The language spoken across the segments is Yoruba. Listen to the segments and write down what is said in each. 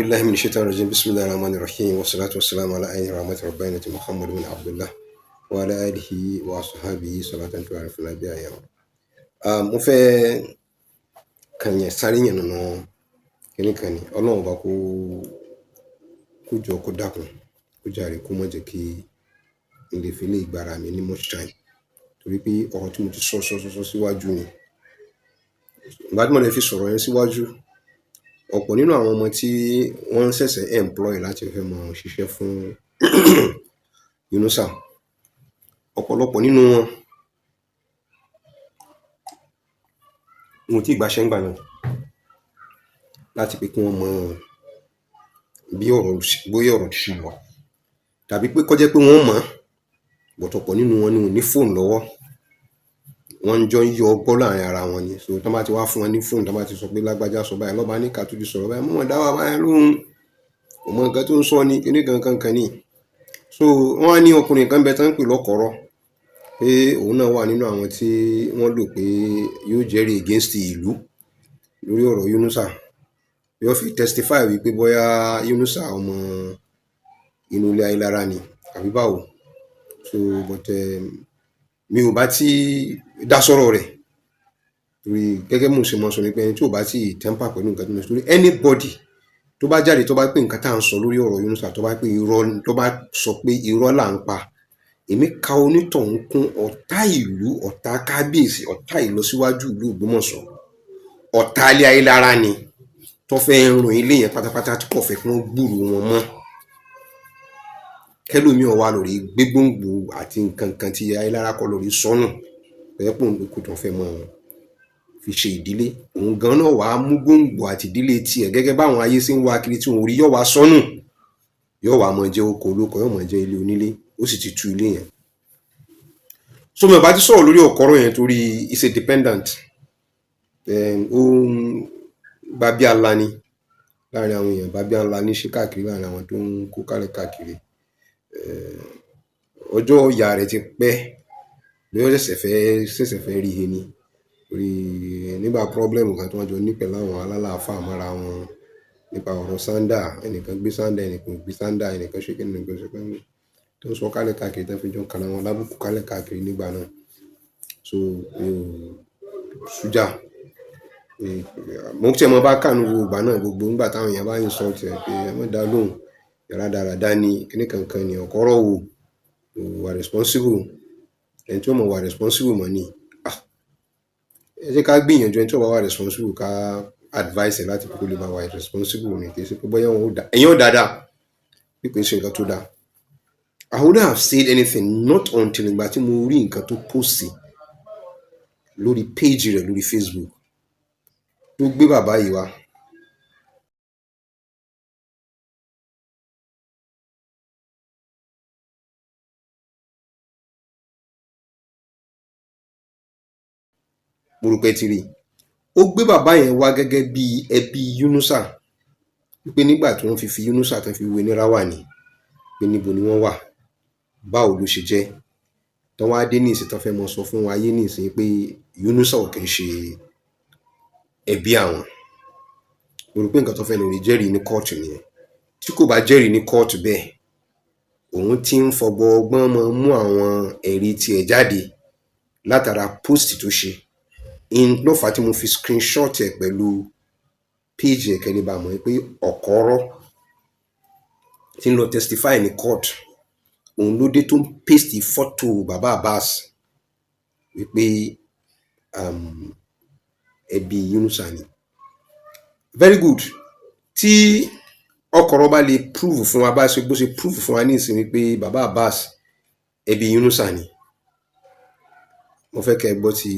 Billahi minash shaitani rajim. Bismillahir rahmanir rahim. Wa salatu wa salamu ala ayni rahmati rabbanati Muhammad bin Abdullah wa ala alihi wa sahbihi salatan tu'arifuna biha ya Rabb. Mo fẹ́ kàn yẹn sáré yẹn nínú kíní kan ni Ọlọ́run ọba kó jọ kó dákun kó jàre kó má jẹ́ kí n lè fi lè gbára mi ní much time, torí pé ọ̀rọ̀ tí mo ti sọ sọ sọ sọ síwájú ni. Ìgbà tí mo lè fi sọ̀rọ̀ yẹn síwájú, ọ̀pọ̀ nínú àwọn ọmọ tí wọ́n ń ṣẹ̀ṣẹ̀ employ láti fẹ́ máa ṣiṣẹ́ fún Yunusa, ọ̀pọ̀lọpọ̀ nínú wọn wọn ò tíì gbaṣẹ́ ńgbà náà láti pé kí wọ́n mọ bí ọ̀rọ̀ bóyá ọ̀rọ̀ ṣe lọ, tàbí pé kó jẹ́ pé wọ́n mọ̀ ọ́n, but ọ̀pọ̀ nínú wọn ni ò ní fóònù lọ́wọ́. Wọ́n ń jọ ń yọ ọgbọ́n láàrin ara wọn ni. So tán bá ti wá fún wọn ní fóònù, tán bá ti sọ pé lágbájá sọ báyìí, lọ́ba ní ká tó ti sọ̀rọ̀ báyìí, mọ̀mọ́ dá wa báyìí lóhùn, kò mọ nǹkan tó ń sọ ni kíní kankan kan ni. So wọ́n á ní ọkùnrin kan bẹ tán ń pè lọ́kọ̀ọ́rọ́, pé òun náà wà nínú àwọn tí wọ́n lò pé yóò jẹ́rìí against ìlú lórí ọ̀rọ̀ Yunusa. Yóò fi testify wípé bóyá Yunusa ọmọ inú ilé Ayélára ni àbí báwo. So but mi ò bá tí dá sọ́rọ̀ rẹ̀, torí gẹ́gẹ́ mò ń ṣe mọ́ sọ ni pé ẹni tí ò bá tí temper pẹ̀lú nǹkan tó ń sọ, torí anybody tó bá jáde tó bá pé nǹkan tá à ń sọ lórí ọ̀rọ̀ Yunusa, tó bá pé irọ́, tó bá sọ pé irọ́ là ń pa, èmi ka onítọ̀hún kún ọ̀tá ìlú, ọ̀tá kábíyèsí, ọ̀tá ìlọsíwájú ìlú Ògbómọ̀ṣọ́, ọ̀tá ilé Ayélára ni, tó fẹ́ run ilé yẹn pátápátá tí kò fẹ́ kí wọ́n gbúròó wọn mọ́. Kẹlòmíì wà lórí gbé gbòǹgbò àti nǹkan kan tí Ayélára kọ́ lórí sọnù, tọ́jẹ́ pé òun ló kù tó fẹ́ mọ́ fi ṣe ìdílé. Òun gan náà wàá mú gbòǹgbò àti ìdílé tiẹ̀ gẹ́gẹ́ báwọn ayé ṣe ń wá kiri tí òun rí, yóò wá sọnù, yóò wá mọ jẹ́ oko olóko, yóò mọ jẹ́ ilé onílé, ó sì ti tú ilé yẹn. So mi ò bá ti sọ̀rọ̀ lórí ọ̀kọ́rọ̀ yẹn torí it's a dependent, ó ń bá bí ala ni láàrin àwọn èèyàn, bá bí ala ní ṣe káàkiri láàrin àwọn tó ń kó kálẹ̀ káàkiri. Ọjọ́ ìyá rẹ̀ ti pẹ́ bí ó ṣẹ̀ṣẹ̀ fẹ́ rí he ni, torí nígbà problem kan tí wọ́n jọ ní pẹ̀lú àwọn alálàáfáà mọ́ra wọn nípa ọ̀rọ̀ sándà, ẹnìkan gbé sándà, ẹnìkan ò gbé sándà, ẹnìkan ṣe kíni, ẹnìkan ṣe kíni, tó ń sọ kálẹ̀ káàkiri, tó fi jọ ń kanra wọn lábùkù kálẹ̀ káàkiri nígbà náà. So mi ò ṣújà mo tiẹ̀ mọ́ bá kànú gbogbo ìgbà náà, gbogbo nígbà táwọn èèyàn bá insult ẹ̀ pé ẹ má dá lóhùn, rádaràda ni kíní kankan ni ọ̀kọ́rọ̀ wò wà responsible, ẹni tí ó mọ̀ wà responsible mọ̀ ni. Ẹ jẹ́ ká gbìyànjú, ẹni tí ó bá wà responsible ká advice ẹ̀ láti kó lè bá wà responsible ni, kì í ṣe pé bóyá òun ó dá ẹ̀yin ó dáadáa bí kò ń ṣe nǹkan tó dáa. I wouldn't have said anything not until ìgbà tí mo rí nǹkan tó post lórí page rẹ̀ lórí Facebook tó gbé bàbá yìí wá. Mo rò pé ẹ ti rí i. Ó gbé bàbá yẹn wá gẹ́gẹ́ bí ẹbí Yunusa, wípé nígbà tí wọ́n fi Yunusa tán fi wé ní ráwàní, pé níbo ni wọ́n wà, báwo ló ṣe jẹ́, tán wá dé ní ìsìn tán fẹ́ mọ sọ fún ayé ní ìsìn pé Yunusa ò kì í ṣe ẹbí àwọn. Mo rò pé nǹkan tó fẹ́ lọ rí jẹ́rìí ní kóòtù nìyẹn. Tí kò bá jẹ́rìí ní kóòtù bẹ́ẹ̀, òun ti ń fọgbọ́n ọgbọ́n máa mú àwọn ẹ̀rí tiẹ̀ jáde látara post tó ṣe. In ló fà á tí mo fi screenshot ẹ̀ pẹ̀lú page ẹ̀ kẹ́ lè bá mọ̀ pé ọ̀kọ́rọ́ tí ń lọ testify ní court, òun ló dé tó ń paste fọ́tò bàbá Abbas wípé ẹbí Yunusa ni. Very good. Tí ọkọ̀rọ̀ bá lè prove fún wa bá ṣe bó ṣe prove fún wa ní ìsìn wípé bàbá Abbas ẹbí Yunusa ni, mo fẹ́ kẹ́ ẹ gbọ́ ti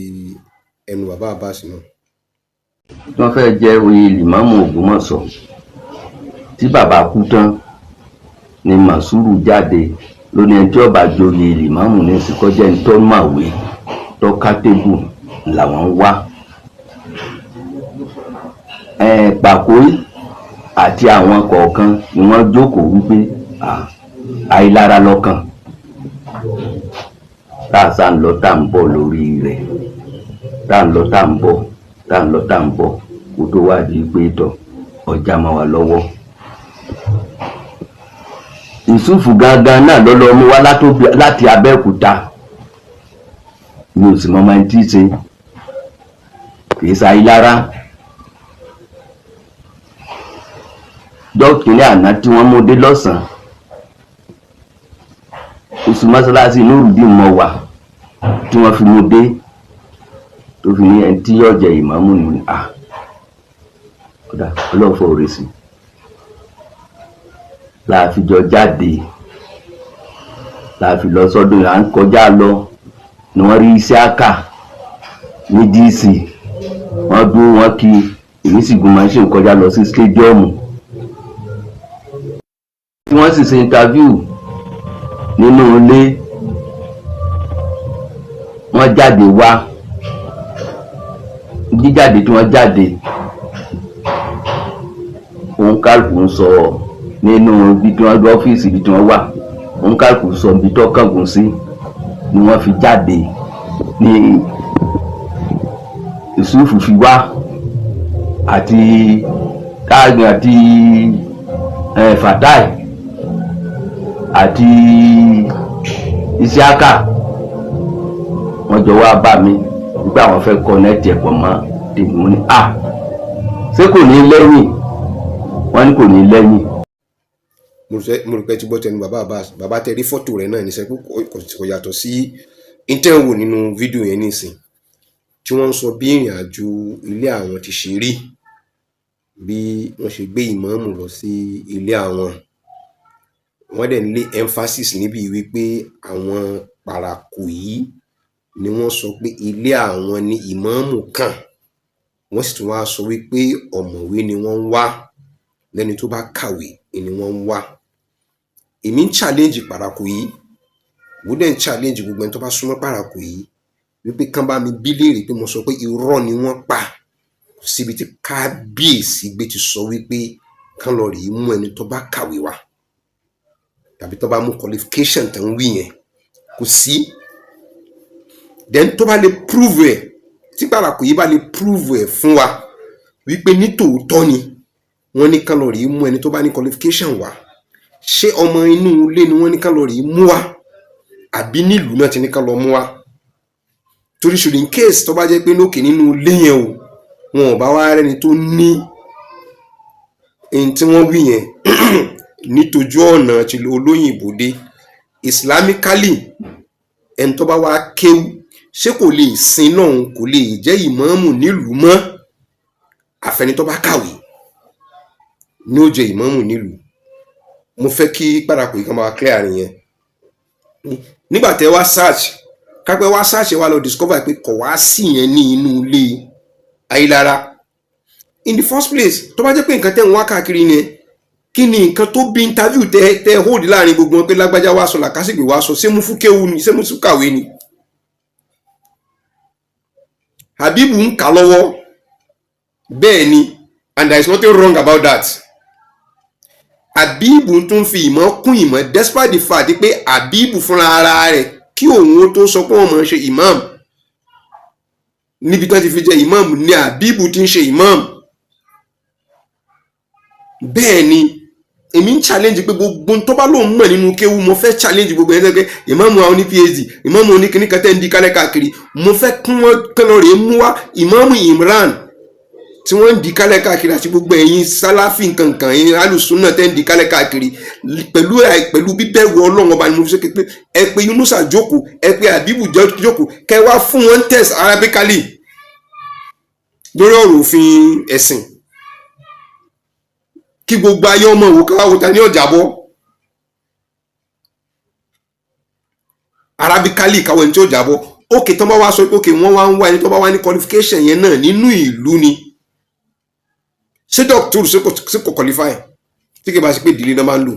ẹnu bàbá Abbas náà. Wọ́n fẹ́ jẹ́ oyè lìmọ́ọ̀mù Ògbómọ̀ṣọ́ tí bàbá kú tán ni Mọ̀súrù jáde lóní ẹni tí ó bá joyè lìmọ́ọ̀mù ní ìsìnkọ́jẹ́ ẹni tó mọ̀wé tó kátébù làwọn ń wá. Pàkóyí àti àwọn kọ̀ọ̀kan ni wọ́n jókòó wípé Ayélára lọ́kàn tá a sá ń lọ tá à ń bọ̀ lórí rẹ̀, tá à ń lọ tá à ń bọ̀, tá à ń lọ tá à ń bọ̀, kó tó wá di pé tọ̀ ọjà máa wà lọ́wọ́. Yusuf gangan náà ló lọ mú wá láti Abẹ́òkúta. Mi ò sì mọ ọmọ ẹni tí í ṣe, kì í ṣe Ayílára. Dọ́kìnrin àná tí wọ́n mú dé lọ́sàn-án, oṣù mọ́ṣáláṣí Nurudeen mọ́ wà tí wọ́n fi mú dé, tó fi ní ẹni tí yóò jẹ ìmáàmù ni. À kódà Ọlọ́run fọ òrè sí láàfin jọ jáde, láàfin lọ sọ́dún. À ń kọjá lọ ni wọ́n rí Isiaka ní DC, wọ́n dúró, wọ́n kí èmi sì gun machine kọjá lọ sí stadium tí wọ́n sì ṣe interview nínú ilé. Wọ́n jáde wá, jíjáde tí wọ́n jáde, òun kálukú ń sọ nínú ibi tí wọ́n gbé ọ́fíìsì, ibi tí wọ́n wà, òun kálukú sọ ibi tó kángun sí ni wọ́n fi jáde ní Yusufu fi wá àti táàgì àti Fatai àti Isiaka. Wọ́n jọ wá bá mi wípé àwọn fẹ́ connect ẹ̀ pọ̀ mọ́ tèmi. Mo ní à, ṣé kò ní lẹ́yìn? Wọ́n ní kò ní lẹ́yìn. Mo rò pé ti gbọ́ tẹnu bàbá Abbas. Bàbá tẹ rí fọ́tò rẹ̀ náà ní sẹ́ kò yàtọ̀ sí intel wò nínú fídíò yẹn nísìn, tí wọ́n ń sọ bí ìrìn àjò ilé àwọn ti ṣe rí, bí wọ́n ṣe gbé ìmáàmù lọ sí ilé àwọn. Wọ́n dẹ̀ ń lé emphasis níbi wípé àwọn Paraku yìí ni wọ́n sọ pé ilé àwọn ni ìmáàmù kàn. Wọ́n sì tún wá sọ wípé ọ̀mọ̀wé ni wọ́n ń wá, lẹ́ni tó bá kàwé ni wọ́n ń wá. Èmi ń challenge Paraku yìí, mo dẹ̀ ń challenge gbogbo ẹni tó bá súnmọ́ Paraku yìí wípé kán bá mi bí léèrè pé mo sọ pé irọ́ ni wọ́n pa. Síbi tí kábíyèsí gbé ti sọ wípé kán lọ rèé mú ẹni tó bá kàwé wá tàbí tó bá mú qualification tó ń wí yẹn, kò sí. Then tó bá lè prove ẹ̀, tí Paraku yìí bá lè prove ẹ̀ fún wa wípé ní tòótọ́ ni wọ́n ní kán lọ rèé mú ẹni tó bá ní qualification wá, ṣé ọmọ inú ilé ni wọ́n ní kán lọ rèé mú wá, àbí nílùú náà ti ní kán lọ mú wá? Torí should in case tó bá jẹ́ pé lókè nínú ilé yẹn o, wọn ò bá wá rẹ́ni tó ní ohun tí wọ́n wí yẹn nítojú ọ̀nà tí olóyìnbó dé islamically, ẹni tó bá wá kéwú, ṣé kò lè sin lọ́hùn, kò lè jẹ́ ìmáàmù nílùú mọ́? Àfẹni tó bá kàwé ní ó jẹ́ ìmáàmù nílùú. Mo fẹ́ kí Paraku yìí kan máa clear àárín yẹn. Nígbà tẹ́ wá search, kápẹ́ wá search, wá lọ discover pé kò wá sí yẹn ní inú ilé Ayílára in the first place. Tó bá jẹ́ pé nǹkan tẹ́ ń wá káàkiri yẹn, kí ni nǹkan tó bí interview tẹ hold láàrin gbogbo wọn pé lágbájá wá sọ, làkàsìgbè wá sọ? Ṣé mú fún kéwu ni? Ṣé mú fún kàwé ni? Habibu ń kà lọ́wọ́ bẹ́ẹ̀ ni, and there is nothing wrong about that. Habibu tún fi ìmọ̀ kún ìmọ̀, despite the fact pé Habibu fúnra ara rẹ̀, kí òun ó tó sọ pé wọ́n máa ń ṣe imam níbi tí wọ́n ti fi jẹ imam ni Habibu ti ń ṣe imam. Bẹ́ẹ̀ ni èmi ń challenge pé gbogbo tó bá lóun mọ̀ nínú kéwú, mo fẹ́ challenge gbogbo ẹni pé ìmáàmù àwọn oní PhD, ìmáàmù oníkíní kan tẹ́ ń di kálẹ̀ káàkiri, mo fẹ́ kí wọ́n kán lọ rèé mú wá ìmáàmù Imran tí wọ́n ń di kálẹ̀ káàkiri, àti gbogbo ẹ̀yin sálàfì nkankan, ẹ̀yin alùsùnà tẹ́ ń di kálẹ̀ káàkiri. Pẹ̀lú bíbẹ̀rù Ọlọ́run Ọba ni mo fi ṣe pé ẹ pé Yunusa jókòó, ẹ pé Habibu jókòó, kẹ wá fún wọn test arabically lórí ọ̀rọ̀ òfin ẹ̀sìn, kí gbogbo ayé ọmọ wò, káwá wo ta ní ọjà bọ́ arabically, káwọn ẹni tí ó jábọ́. Òkè tó bá wá sọ pé òkè wọ́n wá ń wá ẹni tó bá wá ní qualification yẹn náà nínú ìlú ni, ṣé doctor ṣé kò qualify tí kì bá ṣe pé ìdílé náà máa ń lò?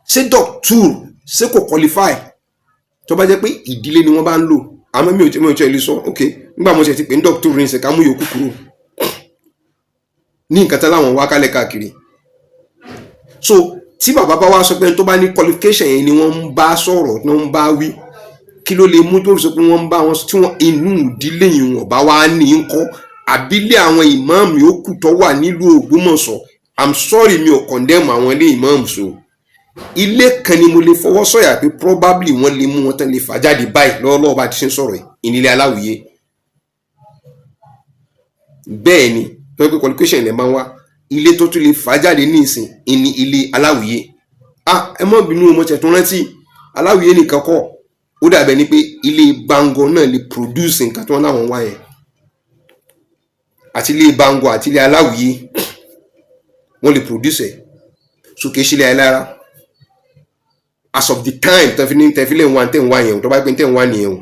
Ṣé doctor ṣé kò qualify tó bá jẹ́ pé ìdílé ni wọ́n bá ń lò? Àmọ́ mi ò tí ì lè sọ. Ok, nígbà mo ṣe ti pè ní doctor ní ṣe ká mú yòókù kúrò ní nǹkan tán láwọn wá kálẹ̀ káàkiri. So tí bàbá bá wá sọ pé tó bá ní qualification yẹn ni wọ́n ń bá sọ̀rọ̀, ní wọ́n ń bá wí, kí ló lè mú tó fi sọ pé wọ́n ń bá wọn tí wọ́n inú ìdílé yìí wọ́n bá wá ní ń kọ́, àbílẹ̀ àwọn ìmáàmù yòókù tó wà nílùú Ògbómọ̀ṣọ́? I'm sorry, mi ò condemn àwọn ilé imam. So ilé kan ni mo lè fọwọ́ sọ̀yà pé probably wọ́n lè mú wọn tán, lè fà jáde báyìí lọ́wọ́lọ́wọ́ bá ti ṣe ń sọ̀rọ̀ yìí, ìnílẹ̀ aláwìyé. Bẹ́ẹ̀ ni, tó yẹ pé qualification ilẹ̀ máa ń wá, ilé tó tún lè fà jáde ní ìsìn ìní ilé aláwìyé. Ah, ẹ má bínú, mo tẹ̀ tún rántí, aláwìyé nìkan kọ́. Ó dàbẹ̀ ni pé ilé Bangor náà lè produce nǹkan tí wọ́n láwọn wá yẹn. Àti ilé Bangor àti ilé aláwìyé, wọ́n lè produce ẹ̀. So kìí ṣe ilé ayélujára as of the time tẹ́fi ní tẹ́fi lè ń wá tẹ́ ń wá yẹn o. Tó bá pẹ́ tẹ́ ń wá nìyẹn o,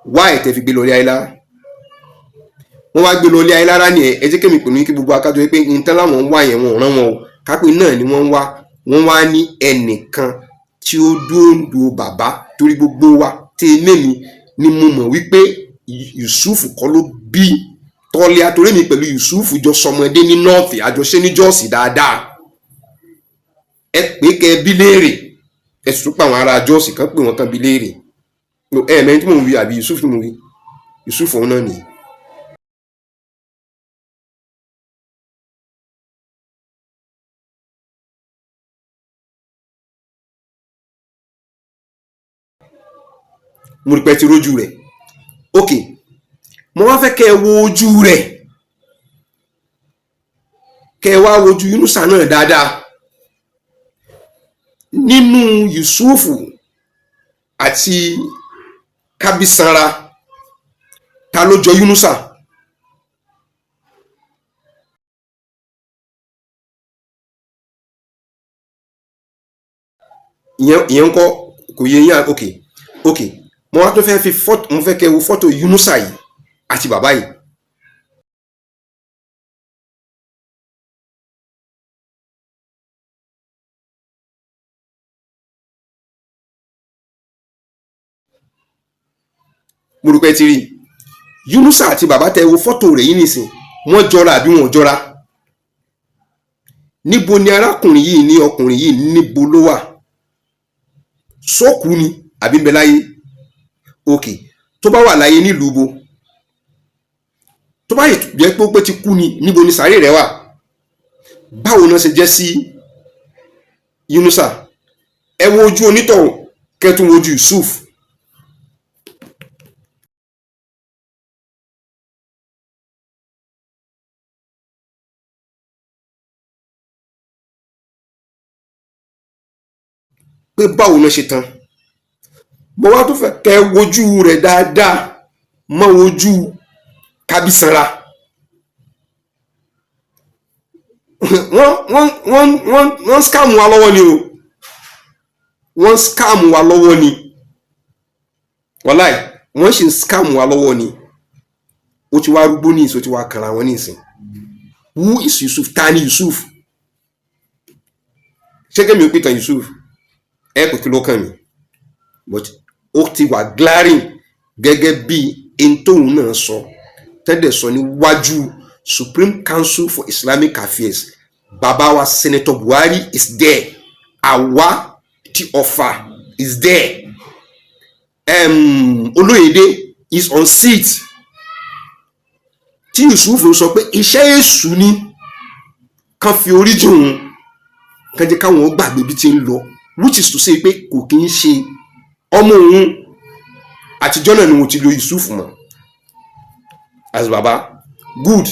why tẹ́ fi gbé lọ ilé ayélujára? Wọ́n wá gbé lọ ilé ayélujára nìyẹn. Ẹ jẹ́ kémi pẹ̀lú kí gbogbo akájọ pé nǹkan láwọn ń wá yẹn, wọn ò rán wọn o. Kápẹ́ náà ni wọ́n ń wá. Wọ́n wá ní ẹnìkan tí ó dúró bàbá, torí gbogbo wa tí mẹ́mi ni mo mọ̀ wípé Yusuf kọ́ ló bí Tọ́líà, torí mi pẹ̀lú Yusuf jọ sọmọdé ní North, àjọṣe ní Jọ́ọ̀sì dáadáa. Ẹ pé kẹ bí léèrè, ẹ sì tún pa àwọn ará Jọ́ọ̀sì kan, pé wọ́n kan bí léèrè. Ẹ mẹ́rin tí mò ń wí àbí Yusuf tí mò ń wí? Yusuf òun náà nìyí. Mo rí pé ti rójú rẹ̀. Ok, mo wá fẹ́ kẹ́ ẹ wo ojú rẹ̀, kẹ́ ẹ wá wojú Yunusa náà dáadáa. Nínú Yusufu àti Kábísanra, ta ló jọ Yunusa? Ìyẹn ńkọ́, kò yé yín? Ok, mo wá tún fẹ́ fi fọ́tò, mo fẹ́ kẹ́ wo fọ́tò Yunusa yìí àti bàbá yìí. Mo rò pé ti rí Yunusa àti bàbá tẹ wo fọ́tò rẹ̀ yìí nìsín. Wọ́n jọra àbí wọn ò jọra? Níbo ni arákùnrin yìí ní ọkùnrin yìí, níbo ló wà? Sókú ni àbí ń bẹ láyé? Ok, tó bá wà láyé, nílùú bo? Tó bá jẹ́ pé ó pé ti kú ni, níbo ni sàárè rẹ̀ wà? Báwo náà ṣe jẹ́ sí Yunusa? Ẹ wo ojú onítọ̀hún, kẹ́tùn wojú Yusuf. Pé báwo náà ṣe tán? Mo wá tó fẹ́ kẹ́ wojú rẹ̀ dáadáa mọ́ wojú Kábísanra. Wọ́n scam wa lọ́wọ́ ni o, wọ́n scam wa lọ́wọ́ ni. Wàláì, wọ́n sì ń scam wa lọ́wọ́ ni. Ó ti wá rúgbó ní ìsìn, ó ti wá kàrà wọn ní ìsìn. Who is Yusuf? Ta ni Yusuf? Ṣé kẹ́mi ò pìtàn Yusuf? Ẹ kò kí ló kàn mí, but ó ti wà glaring gẹ́gẹ́ bí ntòun náà sọ tẹ́lẹ̀, sọ níwájú Supreme Council for Islamic Affairs. Bàbá wa Senator Buhari is there, àwa ti Ọ̀fà is there, Olóyèdè is on seat, tí Yusuf sọ pé iṣẹ́ èṣù ni kàn fi orí jù òun, kàn jẹ́ káwọn gbàgbé bí ti ń lọ, which is to say pé kò kí ń ṣe ọmọ òun. Àtijọ́ náà ni mo ti lo Yusuf mọ́ as baba. Good,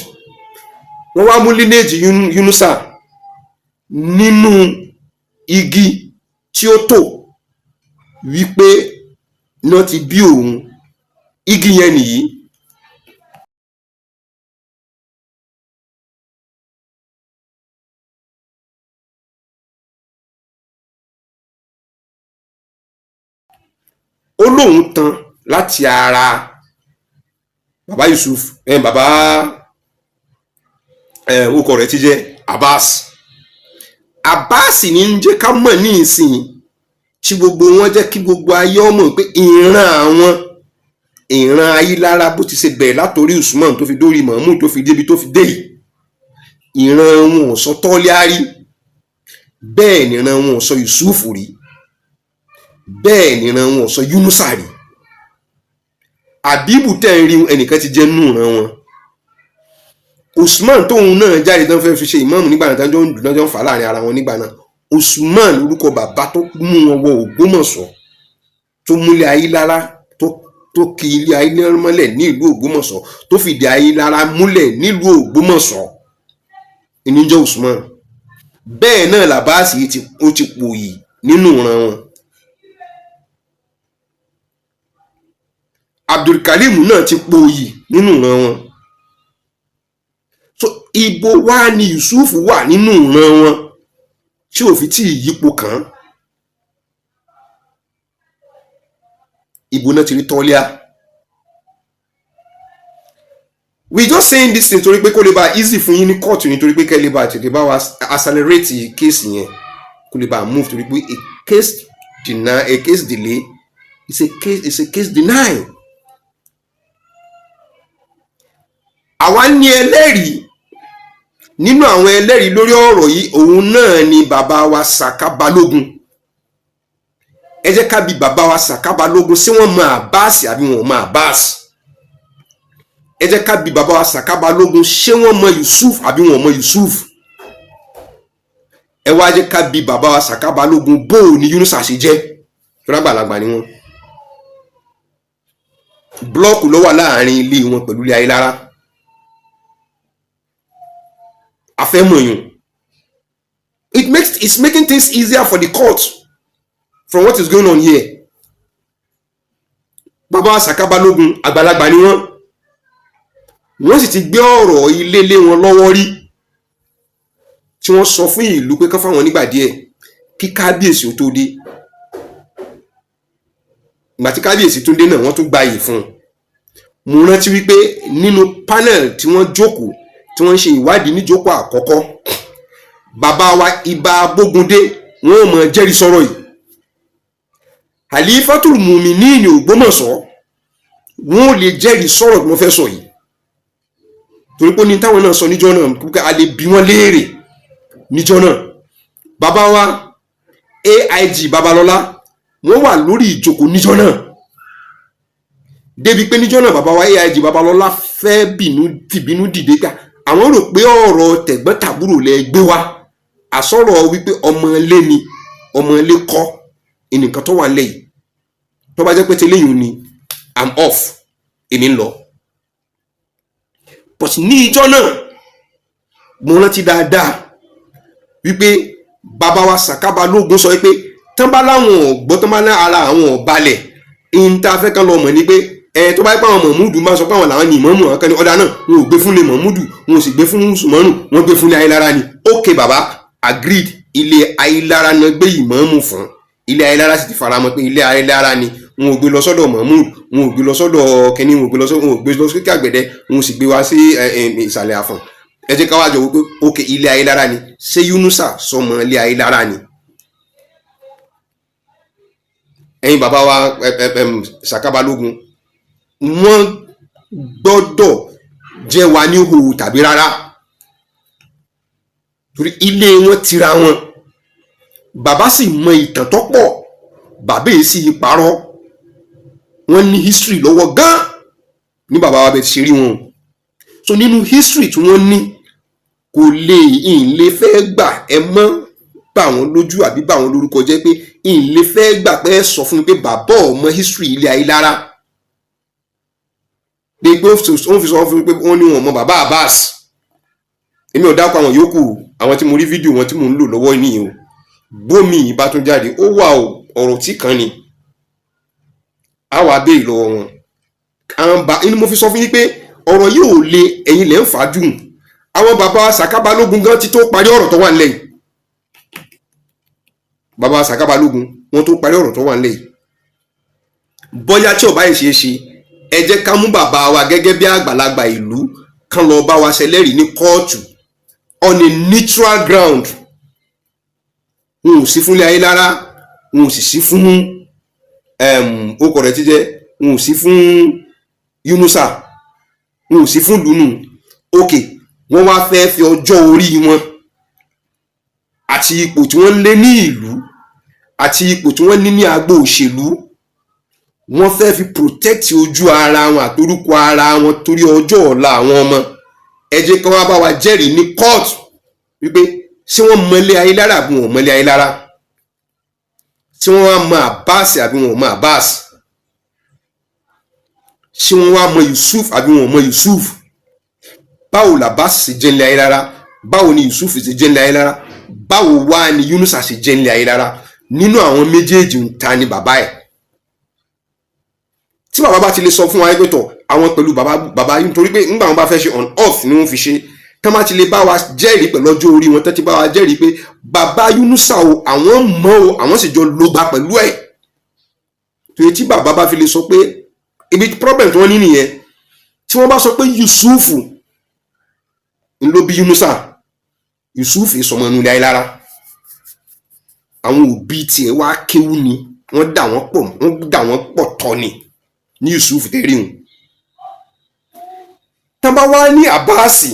wọ́n wá mú lineage Yunusa nínú igi tí ó tò wípé náà ti bí òun. Igi yẹn nìyí. Ó lóun tan láti ara baba Yusuf ẹ, baba ẹ, orúkọ rẹ̀ ti jẹ́ Abbas. Abbas ní ń jẹ́ ká mọ̀ ní ìsìn tí gbogbo wọn jẹ́ kí gbogbo ayé ọmọ pé ìran àwọn, ìran Ayílára, bó ti ṣe bẹ̀rẹ̀ látòrí Usman tó fi dórí Mahmood tó fi débi tó fi dé yìí, ìran wọn ò sọ Tọ́líárì, bẹ́ẹ̀ ni ìran wọn ò sọ Yusuf rí, bẹ́ẹ̀ ni ìran wọn ò sọ Yunusa rí. Àbíbù tẹ́ ń rí ẹnìkan ti jẹ́ nínú ìran wọn. Usman tóun náà jáde tán fẹ́ẹ́ fi ṣe ìmáàmù nígbà náà, tán jọ ń dùn, tán jọ ń fà láàrin ara wọn nígbà náà. Usman, orúkọ bàbá tó mú wọn wọ Ògbómọ̀ṣọ́, tó múlẹ̀ Ayílára, tó kì ilé Ayílára mọ́lẹ̀ ní ìlú Ògbómọ̀ṣọ́, tó fìdí Ayílára múlẹ̀ nílùú Ògbómọ̀ṣọ́, ìní jẹ́ Usman. Bẹ́ẹ̀ náà làbáàsì yìí ó ti pòyì nínú ìran wọn. Abdulkarim náà ti pòyì nínú ìran wọn. So ibo wá ni Yusuf wà nínú ìran wọn tí ò fi tí ì yípo kàn án? Ibo náà ti rí tọ́líà? We just saying this thing torí pé kó lè bá easy fún yín ní court, nítorí pé kẹ́ lè bá tètè bá wa accelerate case yẹn, kó lè bá move, torí pé a case deny, a case delay is a case deny. Àwa ní ẹlẹ́rìí. Nínú àwọn ẹlẹ́rìí lórí ọ̀rọ̀ yìí, òun náà ni bàbá wa Sàká Balógun. Ẹ jẹ́ ká bi bàbá wa Sàká Balógun, ṣé wọ́n mọ Abbas àbí wọn ò mọ Abbas? Ẹ jẹ́ ká bi bàbá wa Sàká Balógun, ṣé wọ́n mọ Yusuf àbí wọn ò mọ Yusuf? Ẹ wá jẹ́ ká bi bàbá wa Sàká Balógun, bó o ní Yunusa ṣe jẹ́? Fúnra ni wọ́n. Blọọkù ló wà láàrin ilé wọn pẹ̀lú ilé Ayélára. Afẹ́mọ̀yàn. It's making things easier for the court from what is going on here. Bàbá Sàká Balógun àgbàlagbà ni wọ́n, wọ́n sì ti gbé ọ̀rọ̀ ilé lé wọn lọ́wọ́ rí, tí wọ́n sọ fún ìlú pé kán fáwọn nígbà díẹ̀ kí kábíyèsí ó tó dé. Ìgbà tí kábíyèsí tó dé náà, wọ́n tún gbayè fún un. Mo rántí wípé nínú panel tí wọ́n jókòó, tí wọ́n ń ṣe ìwádìí níjókòó àkọ́kọ́, bàbá wa Ìbà Bógúndé, wọn ò mọ̀ jẹ́rìí sọ̀rọ̀ yìí. Khalifatul Muminin Ògbómọ̀ṣọ́, wọn ò lè jẹ́rìí sọ̀rọ̀ tí mo fẹ́ sọ yìí, torí pé ní táwọn náà sọ níjọ́ náà pé a lè bi wọ́n léèrè níjọ́ náà. Bàbá wa AIG Babalọ́lá, wọ́n wà lórí ìjókòó níjọ́ náà, débi pé níjọ́ náà bàbá wa AIG Babalọ́lá fẹ́ bínú tìbínú dìde pé àwọn rò pé ọ̀rọ̀ tẹ̀gbọ́n-tàbúrò lẹ gbé wá, àsọ̀rọ̀ wípé ọmọ ilé ni, ọmọ ilé kọ́ ẹnìkan tó wà nílẹ̀ yìí. Tó bá jẹ́ pé tẹ́lẹ̀yìn ni, I'm off, èmi ń lọ. But ní ìjọ́ náà, mo rántí dáadáa wípé bàbá wa Sàká Balógun sọ wípé tán bá láwọn ọ̀gbọ́n, tán bá lá ara àwọn ọ̀balẹ̀ ìyẹn tá a fẹ́ kán lọ mọ̀ ni pé ẹ tó bá yẹ pé àwọn Mọ̀múdù máa sọ pé àwọn làwọn ní ìmọ̀mù, àwọn kan ní ọ̀dà náà, wọn ò gbé fún lé Mọ̀múdù, wọn ò sì gbé fún Sùmọ́nù, wọn gbé fún ilé Ayélára ni. Ok bàbá, agreed, ilé Ayélára náà gbé ìmọ̀mù fún. Ilé Ayélára sì ti faramọ́ pé ilé Ayélára ni. Wọn ò gbé lọ sọ́dọ̀ Mọ̀múdù, wọn ò gbé lọ sọ́dọ̀ kínní, wọn ò gbé lọ sọ́dọ̀, wọn ò gbé lọ sókè àgbẹ̀dẹ, wọn ò sì gbé wá sí ìsàlẹ̀ àfọ̀n. Ẹ jẹ́ ká wá jọ wípé ok, ilé Ayélára ni. Ṣé Yunusa sọmọ ilé Ayélára ni? Ẹ̀yin bàbá wa Sàká Balógun, wọ́n gbọ́dọ̀ jẹ́ wa ní hòhò tàbí rárá, torí ilé wọn tira wọn. Bàbá sì mọ ìtàn tó pọ̀, bàbá yìí sì parọ́. Wọ́n ní history lọ́wọ́ gan ní bàbá wa bẹ́ẹ̀ ti ṣe rí wọn. So nínú history tí wọ́n ní, kò lè ìlé fẹ́ gbà ẹ mọ́ bà wọ́n lójú àbí bà wọ́n lórúkọ jẹ́, pé ìlé fẹ́ gbà pé ẹ sọ fún mi pé bàbá ò mọ history ilé Ayélára, pé pé ó fi sọ fún mi pé wọ́n ní wọn mọ bàbá Abbas. Èmi ò dákọ̀ àwọn yòókù, àwọn tí mo rí fídíò wọn tí mò ń lò lọ́wọ́ nìyí o. Bómi yìí bá tún jáde, ó wà o, ọ̀rọ̀ tí kan ni a wà béèrè lọ́wọ́ wọn. Àwọn bá inú mo fi sọ fún yín pé ọ̀rọ̀ yìí ò le, ẹ̀yin lẹ́ ń fà á jù. Àwọn bàbá Sàká Balógun gan ti tó parí ọ̀rọ̀ tó wà nílẹ̀ yìí. Bàbá Sàká Balógun, wọ́n tó parí ọ̀rọ̀ tó wà nílẹ̀ yìí. Bóyá tí ò bá yìí ṣe é ṣe, ẹ jẹ́ ká mú bàbá wa gẹ́gẹ́ bí àgbàlagbà ìlú kan lọ bá wa ṣẹlẹ́rìí ní kóòtù on a neutral ground. Wọn ò sí fún ilé Ayélára, wọn ò sì sí fún okọ̀ rẹ̀ tíjẹ́, wọn ò sí fún Yunusa, wọn ò sí fún lùnú. Ok, wọ́n wá fẹ́ fi ọjọ́ orí wọn àti ipò tí wọ́n lé ní ìlú àti ipò tí wọ́n ní ní agbo òṣèlú, wọ́n fẹ́ fi protect ojú ara wọn àtorúkọ ara wọn torí ọjọ́ ọ̀la àwọn ọmọ. Ẹ jẹ́ kí wọ́n bá wa jẹ́rìí ní court wípé ṣé wọ́n mọ ilé Ayílára àbí wọn ò mọ ilé Ayílára, ṣé wọ́n wá mọ Abbas àbí wọn ò mọ Abbas, ṣé wọ́n wá mọ Yusuf àbí wọn ò mọ Yusuf. Báwo làbás ṣe jẹ́ ilé Ayílára? Báwo ni Yusuf ṣe jẹ́ ilé Ayílára? Báwo wá ni Yunusa ṣe jẹ́ ilé Ayílára? Nínú àwọn méjèèjì, ń ta ni bàbá ẹ̀? Tí bàbá bá ti lè sọ fún wa pé tọ̀, àwọn pẹ̀lú bàbá bàbá yìí, nítorí pé ńgbà wọn bá fẹ́ ṣe on off ni wọ́n fi ṣe tán, bá ti lè bá wa jẹ́rìí pẹ̀lú ọjọ́ orí wọn tán, ti bá wa jẹ́rìí pé bàbá Yunusa o, àwọn mọ̀ o, àwọn sì jọ lógbà pẹ̀lú ẹ̀. Torí tí bàbá bá fi lè sọ pé ibi problem tí wọ́n ní nìyẹn, tí wọ́n bá sọ pé Yusufu ń ló bí Yunusa, Yusuf ìsọmọ inú ilé Ayílára, àwọn òbí tiẹ̀ wá kéwú ni, wọ́n dà wọ́n pọ̀, wọ́n dà wọ́n pọ̀ tọ́ ni ní Yusuf tẹ́rí hùn. Tán bá wá ní Àbáàsì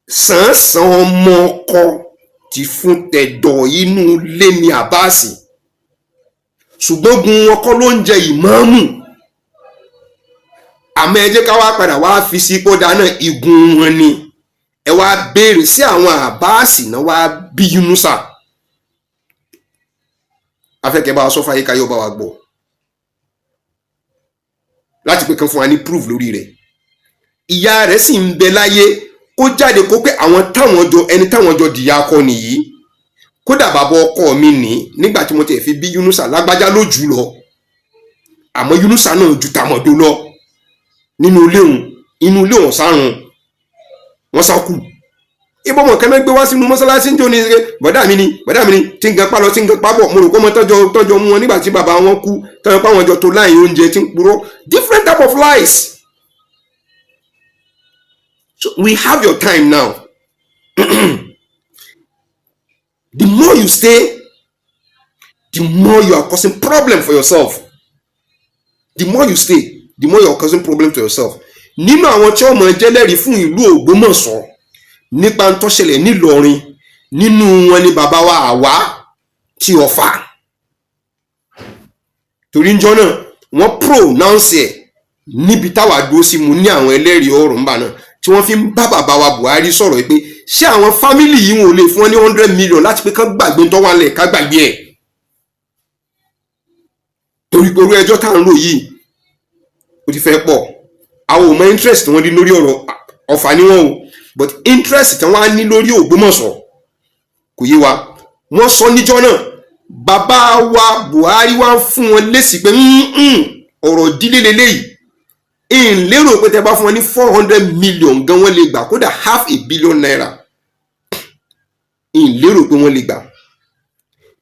sàn-án ọmọ ọkọ ti fún tẹ̀dọ̀ inú ilé ní Àbáàsì, ṣùgbọ́n gun ọkọ ló ń jẹ ìmáàmù. Àmọ́ ẹ jẹ́ ká wá padà wá fi sí kódà náà, igun wọn ni. Ẹ wá béèrè sí àwọn Àbáàsì náà wá bí Yunusa. Afẹ́kẹ́ bá wa sọ fáyé káyọ̀ bá wa gbọ́ láti pé kan fún wa ní proof lórí rẹ̀. Ìyá rẹ̀ sì ń bẹ láyé, kó jáde kó pé àwọn táwọn jọ, ẹni táwọn jọ dìyà akọ nìyí. Kódà bàbá ọkọ mi ní nígbà tí mo tẹ̀ fi bí Yunusa, lágbájá ló jù lọ, àmọ́ Yunusa náà ju tàmọ̀dó lọ nínú ilé òun, inú ilé òun sárun wọ́n sá kù. Ibò mọ̀ kẹ́mẹ́ gbé wá sínú mọ́sálásí ń jó ní ṣe bọ̀dá mi ni, bọ̀dá mi ni, tí ń gan pa lọ, tí ń gan pa bọ̀. Mo rò pé ọmọ tọ́jọ́ mú wọn nígbà tí bàbá wọn kú, tọ́jọ́ pa wọn jọ tó láì oúnjẹ tí ń purọ́, different type of lies. So we have your time now. The more you stay, the more you are causing problem for yourself. The more you stay, the more you are causing problem to yourself. Nínú àwọn tí wọ́n mọ̀ jẹ́lẹ́rìí fún ìlú Ògbómọ̀ṣọ́ nípa ń tó ṣẹlẹ̀ nílọrin, nínú wọn ni bàbá wa Àwá tí Ọ̀fà, torí njọ́ náà wọ́n pronounce ẹ̀ níbi táwa dúró sí. Mu ní àwọn ẹlẹ́rìí ọ̀rọ̀ ńbà náà tí wọ́n fi ń bá bàbá wa Buhari sọ̀rọ̀ pé ṣé àwọn family yìí, wọn ò lè fún wọn ní 100 million láti pé kán gbàgbé tó wà lẹ̀, ká gbàgbé ẹ̀, torí pé orú ẹjọ́ tá à ń rò yìí, ó ti fẹ́ pọ̀. Àwọn ò mọ interest tí wọ́n ní lórí ọ̀rọ̀ Ọ̀fà ni wọ́n o, but interest tí wọ́n á ní lórí Ògbómọ̀ṣọ́ kò yé wa. Wọ́n sọ níjọ́ náà, bàbá wa Buhari wá ń fún wọn lésì pé ọ̀rọ̀ ìdílé leléyìí, ń lérò pé tẹ́ bá fún wọn ní 400 million gan, wọ́n lè gbà. Kódà half a billion naira, ń lérò pé wọ́n lè gbà.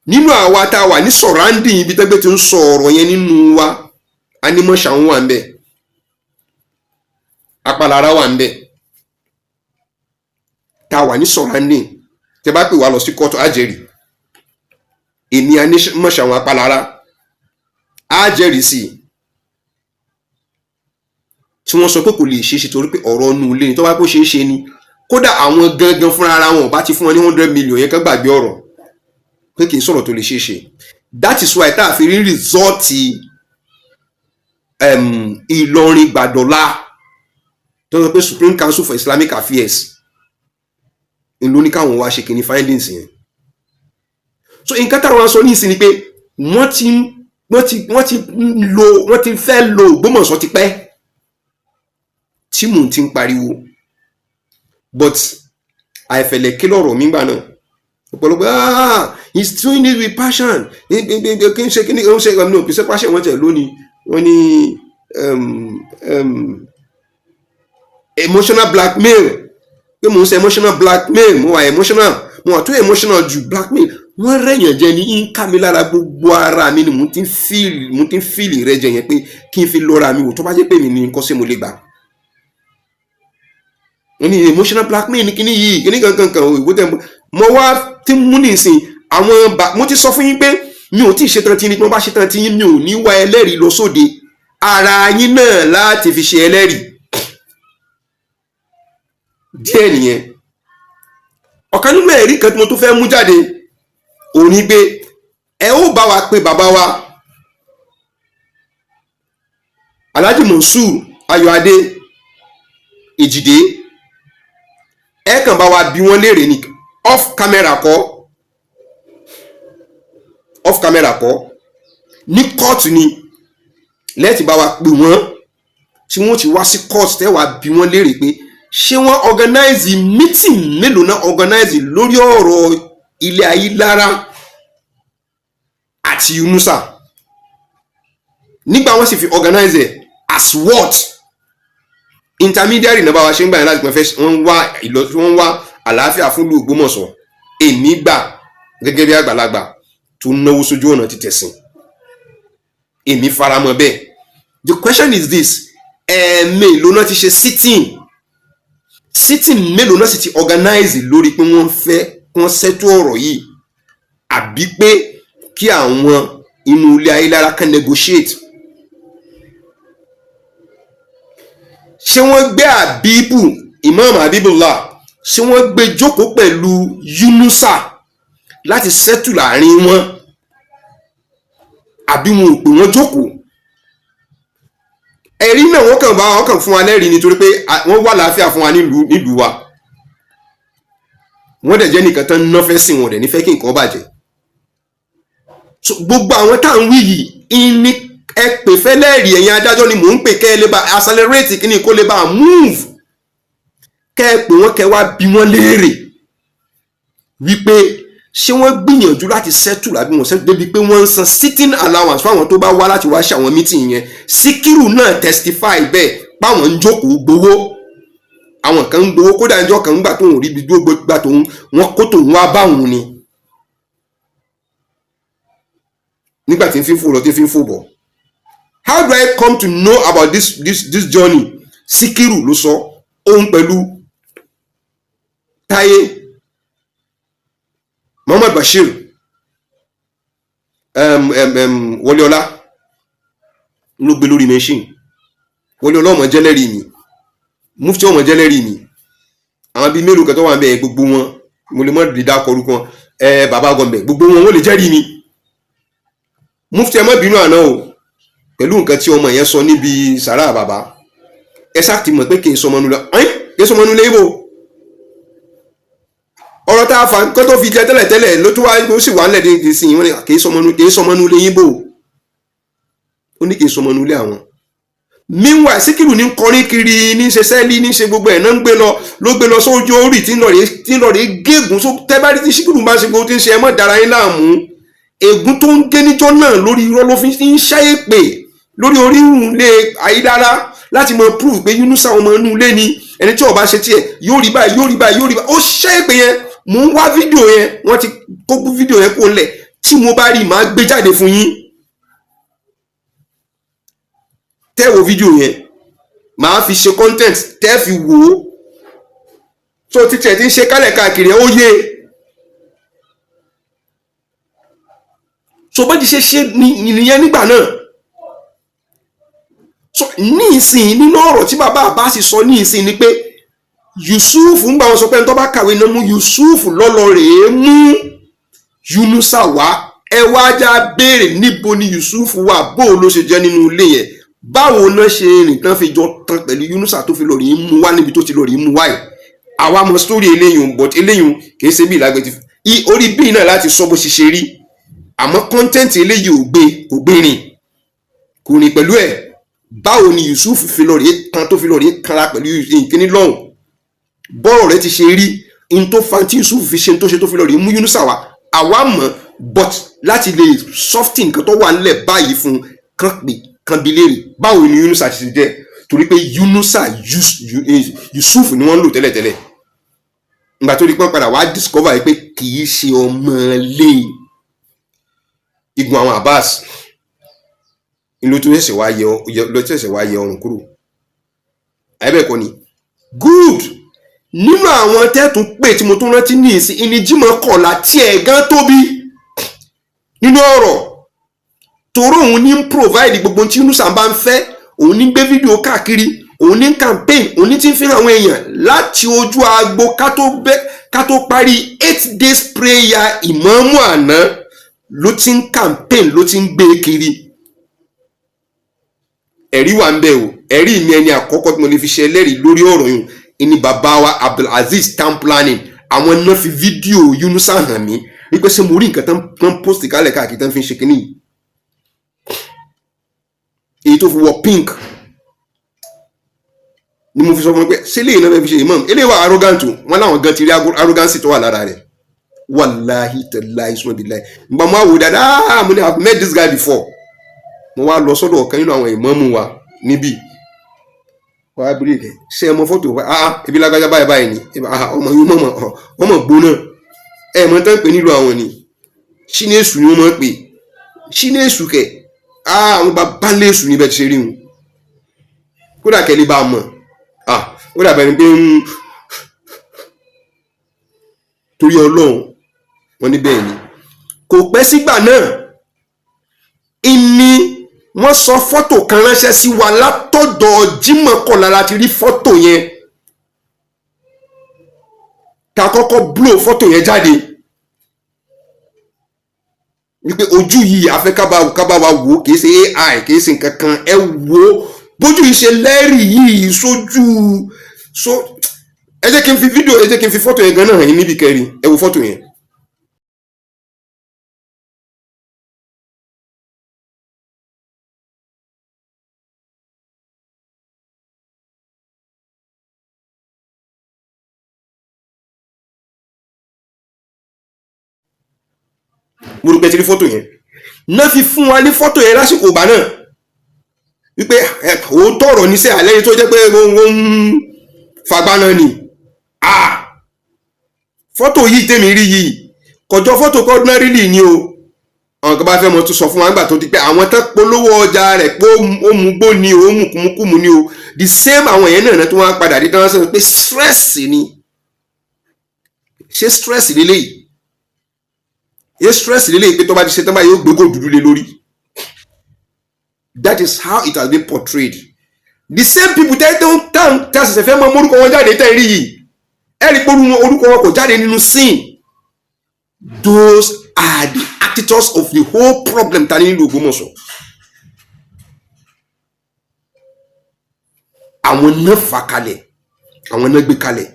Nínú àwa tá a wà ní surrounding ibi tẹ́gbẹ́ ti ń sọ ọ̀rọ̀ yẹn, nínú wa, Anímọ̀ṣàwọn wà ń bẹ̀, Apalára wà ń bẹ̀, tá a wà ní surrounding. Tẹ́ bá pè wá lọ sí kóòtù, àjẹrì èmi Anímọ̀ṣàwọn Apalára á jẹ́rìí sí i tí wọ́n sọ pé kò lè ṣeé ṣe, torí pé ọ̀rọ̀ inú ilé ni. Tó bá kó ṣeé ṣe ni, kódà àwọn gangan fúnra ara wọn ò bá ti fún wọn ní 100 million yẹn, kán gbàgbé ọ̀rọ̀ pé kì í sọ̀rọ̀ tó lè ṣeé ṣe. That is why tá a fi rí result Ìlọrin gbàdọ̀lá tó sọ pé Supreme Council for Islamic Affairs ń ló ní káwọn wá ṣe kìíní findings yẹn. So nǹkan táwọn sọ ní ìsìn ni pé wọ́n ti ń lo, wọ́n ti fẹ́ lo Ògbómọ̀ṣọ́ tipẹ́ tí mò ń ti ń pariwo, but àìfẹ̀lẹ̀ kí lọ̀rọ̀ mi gbà náà. Ọ̀pọ̀lọpọ̀, "Ah, he's doing it with passion." Kí n ṣe kí ni ó ń ṣe no kì í ṣe passion. Wọ́n tẹ̀ lónìí, wọ́n ní emotional blackmail, pé mò ń ṣe emotional blackmail. Mo wà emotional, mo wà too emotional ju blackmail. Wọ́n rẹ̀yàn jẹ ní ń ká mi lára, gbogbo ara mi ni mo ti ń feel rẹ jẹ yẹn, pé kí n fi lọ́ra mi wò, tó bá jẹ́ pé mi ní nǹkan ṣe mo lè gbà. Wọ́n ní emotional blackmail ní kíní yìí, kíní kankan kan òyìnbó tẹ̀ mo wá tí mú nísìn àwọn bá. Mo ti sọ fún yín pé mi ò tí ì ṣetán tí ní. Tí mo bá ṣetán tí yín, mi ò ní wá ẹlẹ́rìí lọ sóde, ara yín náà láti fi ṣe ẹlẹ́rìí díẹ̀ nìyẹn. Ọ̀kan nínú ẹ̀rí kan tí mo tún fẹ́ mú jáde òun ni pé ẹ ó bá wa pé bàbá wa Alhaji Monsur Ayọ̀adé Èjìdé. Ẹ kàn bá wa bí wọ́n léèrè ní off camera kọ́, off camera kọ́, ní kóòtù ni lẹ́ẹ̀tì bá wa pè wọ́n, tí wọ́n ti wá sí court, tẹ́ wàá bí wọ́n léèrè pé ṣé wọ́n organize meeting, mélòó náà organize lórí ọ̀rọ̀ ilé Ayílára àti Yunusa? Nígbà wọ́n sì fi organize ẹ̀, as what intermediary náà bá wa ṣe ń gbà yẹn láti pẹ́ fẹ́ wọ́n wá ìlọ, wọ́n wá àlàáfíà fún ìlú Ògbómọ̀ṣọ́. Èmi gbà gẹ́gẹ́ bí àgbàlagbà tó náwó sójú ọ̀nà títẹ̀sìn, èmi faramọ́ bẹ́ẹ̀. The question is this: ẹ̀ẹ̀mélòó náà ti ṣe sitting? Sitting mélòó náà sì ti organize lórí pé wọ́n fẹ́ kí wọ́n settle ọ̀rọ̀ yìí, àbí pé kí àwọn inú ilé Ayílára kan negotiate? Ṣé wọ́n gbé Àbíbù, Imam Habibullah, ṣé wọ́n gbé jókòó pẹ̀lú Yunusa láti settle láàrin wọn, àbí wọn ò pè wọ́n jókòó? Ẹ̀rí náà wọ́n kàn bá wọn kàn fún wa lẹ́rìí nítorí pé wọ́n wà láàfíà fún wa nílùú wa. Wọ́n dẹ̀ jẹ́ nìkan tán ná fẹ́ sìn, wọn dẹ̀ nífẹ̀ẹ́ kí nǹkan bàjẹ́. So gbogbo àwọn tá à ń wí yìí ìní ẹ pè fẹ́lẹ́rìí. Ẹ̀yin adájọ́ ni mò ń pè, kẹ́ ẹ lè bá accelerate kí ni kó lè bá move. Kẹ́ ẹ pè wọ́n, kẹ́ ẹ wá bí wọ́n léèrè wípé ṣé wọ́n gbìyànjú láti settle àbí wọ́n settle débi pé wọ́n ń san sitting allowance fáwọn tó bá wá láti wá ṣe àwọn meeting yẹn. Síkírù náà testify bẹ́ẹ̀ páwọn ń jókòó gbowó, àwọn kan ń gbowó. Kódà ìjọ kan ń gbà tóun rí ibi dúró gbà tóun, wọn kó tóun wá bá òun ni nígbà tí ń fi ń fò lọ, tí ń fi ń fò bọ̀. How do I come to know about this journey? Síkírù ló sọ òun pẹ̀lú Táyé Muhammad Bashir, Wọléọlá ló gbé lórí machine. Wọléọlá ọmọ jẹ́lẹ́rìí mi, Mufti ọmọ jẹ́lẹ́rìí mi, àwọn bíi mélòó kan tó wà ń bẹ̀, gbogbo wọn mo lè mọ lè dá kọrúkọ wọn. Ẹ bàbá gọmbẹ, gbogbo wọn, wọn lè jẹ́rìí mi. Mufti, ẹ má bínú àná o, pẹ̀lú nǹkan tí ọmọ yẹn sọ níbi sàrà bàbá. Ẹ sáà ti mọ̀ pé kì í sọmọ nulẹ̀ ẹ́n, kì í sọmọ nulẹ̀ ibo. Ọ̀rọ̀ tá a fà kó tó fi jẹ tẹ́lẹ̀tẹ́lẹ̀ ló tún wá, ó sì wà ńlẹ̀ dín sí i. Wọ́n ní kì í sọmọ nulẹ̀ yín bò ó, ní kì í sọmọ nulẹ̀ àwọn. Meanwhile, Síkírù ní kọrin kiri, ní ṣe sẹ́lí, ní ṣe gbogbo ẹ̀ náà, ń gbé lọ, ló gbé lọ sójú orí tí ń lọ rèé, tí ń lọ rèé gégùn. So tẹ́bárí tí Síkírù bá ṣe gbogbo tí ń ṣe, ẹ mọ́ dára yín láàmú. Ègún tó ń gé níjọ́ náà lórí irọ́ ló fi ń ṣẹ́ èpè lórí orírun lé Ayílára láti mọ prove pé Yunusa ọmọ inú ilé ni. Ẹni tí ó bá ṣe tiẹ̀ yóò rí báyìí, yóò rí báyìí, yóò rí báyìí. Ó ṣẹ́ èpè yẹn. Mò ń wá fídíò yẹn, wọ́n ti kó fídíò yẹn kó lẹ̀. Tí mo bá rí, màá gbé jáde fún yín. Tẹ́ wo fídíò yẹn, màá fi ṣe content tẹ́ fi wò ó. So títẹ̀ tí ń ṣe kálẹ̀ káàkiri, ó yé. So bó ti ṣe ṣe nìyẹn nígbà náà. So ní ìsìn, nínú ọ̀rọ̀ tí bàbá Abbas sọ ní ìsìn ni pé Yusuf ń gbà wọn sọ pé ẹni tó bá kàwé náà mú Yusuf lọ́lọ́ rèé mú Yunusa wá. Ẹ wá já béèrè, níbo ni Yusuf wà? Bó ló ṣe jẹ́ nínú ilé yẹn? Báwo náà ṣe rìn tán fi jọ tán pẹ̀lú Yunusa tó fi lọ rí mú wá níbi tó ti lọ rí mú wá yìí? Àwa mọ sítórì eléyìí, but eléyìí kìí ṣe bí ìlágbé ti orí bíi náà láti sọ bó ṣe ṣe rí. Àmọ́ kọ́ńtẹ́ǹtì eléyìí ò gbé, kò gbé rìn, kò rìn pẹ̀lú ẹ̀. Báwo ni Yusuf fi lọ rèé kan tó fi lọ rèé kanra pẹ̀lú ìkíní lọ́hùn? Bọ́rọ̀ rẹ ti ṣe rí, n tó fa tí Yusuf fi ṣe n tó ṣe tó fi lọ rèé mú Yunusa wá, àwa mọ̀. But láti lè soften nǹkan tó wà nílẹ̀ báyìí fún kan, pè kan bi léèrè báwo ni Yunusa ṣe jẹ́, torí pé Yunusa Yusuf ni wọ́n ń lò tẹ́lẹ̀tẹ́lẹ̀. Ìgbà tó di pọ́n padà wá discover yìí pé kì í ṣe ọmọ lé igun àwọn Abbas, ló tó ṣẹ̀ṣẹ̀ wá yẹ, ló ṣẹ̀ṣẹ̀ wá yẹ ọrùn kúrò. Àyẹ̀bẹ̀ kọ́ ni good. Nínú àwọn tẹ́tùn pé tí mo tún rántí ní ìsìn ìní Jímọ̀ kọ̀ọ̀la tí ẹ̀ gan tóbi nínú ọ̀rọ̀, toró òun ní ń provide gbogbo tí Yunusa bá ń fẹ́. Òun ní gbé fídíò káàkiri, òun ní campaign, òun ní tí ń fi hàn àwọn èèyàn láti ojú agbo ká tó parí 8 days prayer ìmáàmù àná ló ti ń campaign, ló ti ń gbé kiri. Ẹ̀rí wà ń bẹ̀ o. Ẹ̀rí mi, ẹni àkọ́kọ́ tí mo lè fi ṣe ẹlẹ́rìí lórí ọ̀rọ̀ yìí. Ní bàbá wa Abdulaziz Town Planning, àwọn náà fi fídíò Yunusa hàn mí wípé ṣé mo rí nǹkan tán post kálẹ̀ káàkiri tán fi ń ṣe kínní yìí, èyí tó fi wọ pink ni. Mo fi sọ fún mi pé ṣé eléyìí náà fẹ́ fi ṣe imam? Eléyìí wà arrogant o. Wọn láwọn gan ti rí arrogance tó wà lára rẹ̀. Wàláhi tàláhi sùnmọ́ bíláhi. Ìgbà mo wá wò dáadáa, mo ní I have met this guy before. Mo wá lọ sọ́dọ̀ ọ̀kan nínú àwọn ìmáàmù wa níbí, wàá bí rẹ̀ ṣé ẹ mọ fọ́tò wa? Ah, ebi lágbájá báyìí báyìí ni. Ah, ọmọ yìí mọ̀ ọmọ gbóná. Ẹ mọ tán pé nílùú àwọn ni ṣínéṣù ni wọ́n máa ń pè ṣínéṣù kẹ̀. Ah, àwọn bàbá léṣù níbẹ̀ ti ṣe rí wọn. Kódà kẹ́lẹ́ bá a mọ̀, ah, ó dàbẹ̀ ni pé ń torí Ọlọ́run wọn ní bẹ́ẹ̀ ni. Kò pẹ́ sígbà náà ìní wọ́n sọ fọ́tò kan ránṣẹ́ sí wa látọ̀dọ̀ Jímọ̀ Kọ̀lá láti rí fọ́tò yẹn. Ta kọ́kọ́ blow fọ́tò yẹn jáde wípé ojú yìí afẹ́ kábà wa wò ó, kìí ṣe AI, kìí ṣe nǹkan kan. Ẹ wò ó bójú yìí ṣe lẹ́rìí yìí sójú so. Ẹ jẹ́ kí n fi fídíò, ẹ jẹ́ kí n fi fọ́tò yẹn gan náà hàn yín níbi kẹrin. Ẹ wo fọ́tò yẹn. Mo rò pé ti rí fọ́tò yẹn náà. Fi fún wa ní fọ́tò yẹn lásìkò ìgbà náà wípé òótọ́ ọ̀rọ̀ níṣẹ́ àlẹ́ yìí tó jẹ́ pé ó ń fagbáná ni. Fọ́tò yìí tèmi rí yìí kọjọ fọ́tò pé ordinarily ni o. Àwọn kan bá fẹ́ mọ tún sọ fún wa nígbà tó di pé àwọn tán polówó ọjà rẹ̀ pé ó mú gbó ni o, ó mú kùmùkùmù ni o, the same àwọn yẹn náà tó wá padà dé tán sọ pé stress ni. Ṣé stress lélẹ́yìí? Ṣé stress lélẹ́yìí pé tó bá ti ṣe tán báyìí, ó gbégò dúdú lé lórí? That is how it has been portrayed. The same people tẹ́ tó ń tàn tá a ṣẹ̀ṣẹ̀ fẹ́ mọ orúkọ wọn jáde tẹ́ rí yìí, ẹ rí pé orúkọ wọn kò jáde nínú scene. Those are the actors of the whole problem ta ní nílùú Ògbómọ̀ṣọ́. Àwọn náà fà kalẹ̀, àwọn náà gbé kalẹ̀,